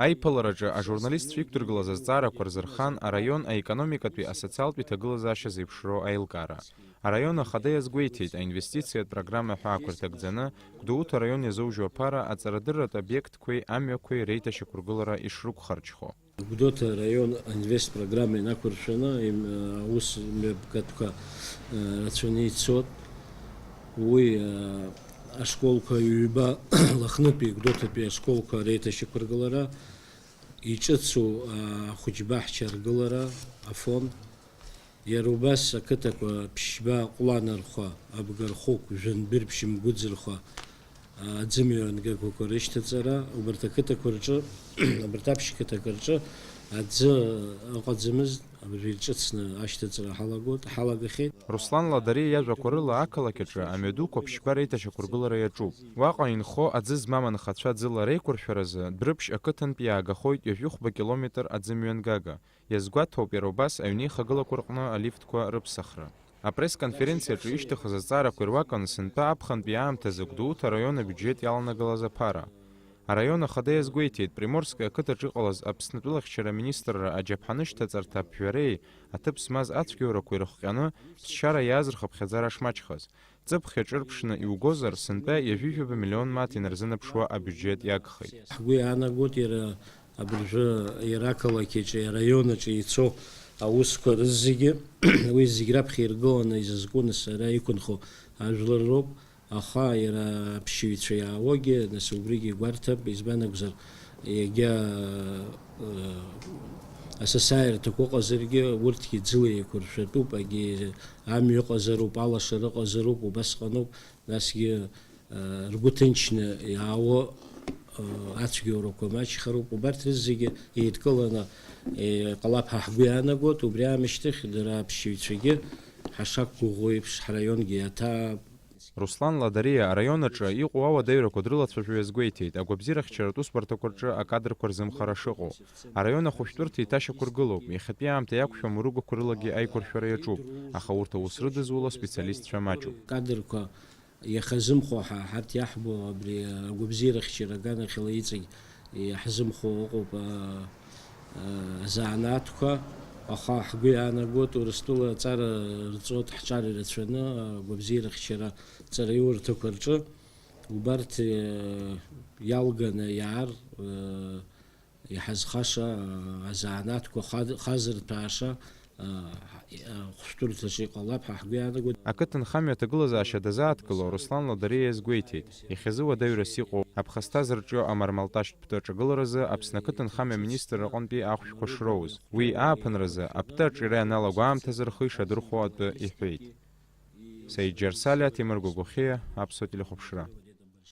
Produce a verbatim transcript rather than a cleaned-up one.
Аиԥылараҿы ажурналистцәа иқәдыргылаз азҵаарақәа рзырхан араион аекономикатәи асоциалтәи ҭагылазаашьа зеиԥшроу аилкаара. Араион ахада иазгәеиҭеит, аинвестициатә программа ҳәаақәа ирҭагӡаны, Гәдоуҭа араион иазоужьу аԥара аҵарадырратә обиектқәеи амҩақәеи реиҭашьақәыргылара ишрықәхарџьхо. Гәдоуҭа араион аинвестпрограмма инақәыршәаны, им-, аус мҩаԥгатәқәа, э, рацәаны ицоит. Уи, э, ашколқәа ҩба, Лыхнытәи Гәдоуҭатәи ашколқәа реиҭашьақәыргылара, иҿыцу, э, ахәыҷбаҳча аргылара, афонд. Иара убас ақыҭақәа ԥшьба Ҟәланырхәа, Абгархәыгә, Жәанбырԥшь, Мгәыӡырхәа, аӡымҩа ангақәақәа рышьҭаҵара, убарҭ ақыҭақәа рҿы, убарҭ аԥшь қыҭақәа рҿы аӡы ыҟаӡамызт, абыржәы ирҿыцны ашьҭыҵра ҳалагоит, ҳалагахьеит. Руслан Ладариа иажәақәа рыла, ақалақь аҿы амҩадуқәа ԥшьба реиҭашьақәыргылара иаҿуп. Уаҟа инхо аӡы змам анхацәа ӡыла реиқәыршәаразы Дәрыԥшь ақыҭантә иаагахоит ҩажәихәба километр аӡымҩангага. Иазгәаҭоуп иара убас аҩнеихагылақәа рҟны алифтқәа рыԥсахра. Апресс-конференциаҿы ишьҭыхыз азҵаарақәа ируакын сынтәа аԥхынтәи аамҭазы Гәдоуҭа араион абиуџьет иаланагалаз аԥара. Араион ахада иазгәеиҭеит, Приморски ақыҭаҿы иҟалаз Аԥснытәылахьчара аминистрра аџьаԥҳанышьҭаҵарҭа аԥжәареи аҭыԥ змаз ацәгьоурақәеи рыхҟьаны ԥсшьара иааз рхыԥхьаӡара шмаҷхаз. Ҵыԥх иаҿырԥшны иугозар, сынтәа ҩажәижәаба миллион мааҭ инарзынаԥшуа абиуџьет иагхеит. Ҳгәы иаанагоит, иара абыржәы иара ақалақь аҿы, иара араион аҿы ицо аусқәа рызегьы, уи зегь раԥхьа иргыланы изызку нас ара иқәынхо ажәлар роуп, аха иара аԥсшьаҩцәа иаауагьы, нас убригьы игәарҭап, избан акәзар, иагьа, э, асасааирҭақәа ыҟазаргьы, урҭгьы ӡыла еиқәыршәатәуп, агьи амҩа ыҟазароуп, алашара ыҟазароуп, убасҟаноуп, насгьы, э, ргәы ҭынчны иаауа, э, ацәгьоурақәа маҷхароуп, убарҭ рызегьы еидкыланы, э, иҟалап ҳәа ҳгәы иаанагоит, убри аамышьҭахь дара аԥсшьаҩцәагьы ҳашақәгәыӷуа еиԥш ҳраионгьы иаҭаап. Руслан Ладариа араион аҿы иҟоу ауадаҩрақәа дрылацәажәо иазгәеиҭеит, агәабзиарахьчаратә усбарҭақәа рҿы акадрқәа рзымхара шыҟоу. Араион ахәышәтәырҭа иҭашьақәыргылоуп, иахьатәи аамҭа иақәшәом рыгәақәа-рылагьы аиқәыршәара иаҿуп, аха урҭ аус рыдызуло специалистцәа маҷуп. Кадрқәа иахьазымхо ҳа, ҳарҭ иаҳбо абри агәабзиарахьчара аганахьала иҵегь иаҳзымхо ыҟоуп, а, а, азанааҭқәа, аха ҳгәы иаанагоит, Урыстәыла аҵара рҵоит ҳҿар ирацәаны, агәабзиарахьчара ҵараиурҭақәа рҿы убарҭ, э, иалганы иаар, э, иҳазхаша, э, азанааҭқәа хад-, хазырҭәааша, э, ахәшәтәырҭаҿы иҟалап ҳәа ҳгәы иаанагоит. Ақыҭанхамҩа аҭагылазаашьа дазааҭгыло Руслан Ладариа иазгәеиҭеит, иахьазы уадаҩрас иҟоу аԥхасҭа зырҿио амармалташьтә ԥҭаҿы агыларазы Аԥсны ақыҭанхамҩа аминистрра аҟынтәи ахәшәқәа шроуз. Уи ааԥынразы аԥҭа аҿиара ианалаго аамҭазы рхы ишадырхәо атәы иҳәеит. Саид Џьарсалиа, Ҭемыр Гогохиа, Аԥсуа телехәаԥшра.